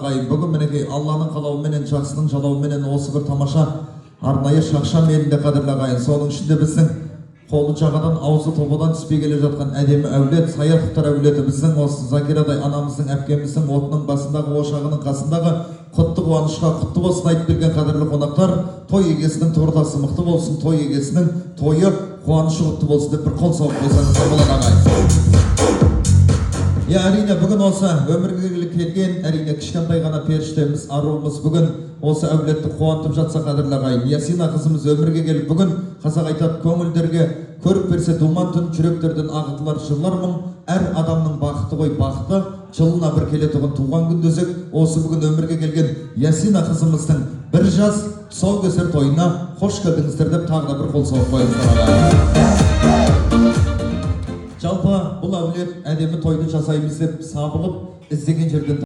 ағайын. Бүгін мінекей Алланың қалауыменен, жақсының жалауыменен осы бір тамаша арнайы Шақшам елінде, қадірлі ағайын. Соның ішінде біздің қолы жағадан, аузы тобадан түспей келе жатқан әдемі әулет, Саятовтар әулеті, біздің осы Закирадай анамыздың, әпкеміздің отының басындағы, ошағының қасындағы құтты қуанышқа құтты болсын айтып келген қадірлі қонақтар, той егесінің тордасы мықты болсын, той егесінің тойы қуанышы құтты болсын деп бір қол соғып қойсаңыздар болады, ағайын. Иә, әрине, бүгін осы өмірге келген, әрине, кішкентай ғана періштеміз, аруымыз бүгін осы әулетті қуантып жатса, қадірлі ағайын, Ясина қызымыз өмірге келіп, бүгін қазақ айтады, көңілдерге көрік берсе думан түн, жүректерден ағытылар жырлар мұң, әр адамның бақыты ғой бақыты, жылына бір келетұғын туған күн десек, осы бүгін өмірге келген Ясина қызымыздың бір жас тұсаукесер тойына қош келдіңіздер деп тағы да бір қол соғып қойыңыздар, ағайын. Жалпы бұл әулет әдемі тойды жасаймыз деп сабылып іздеген жерден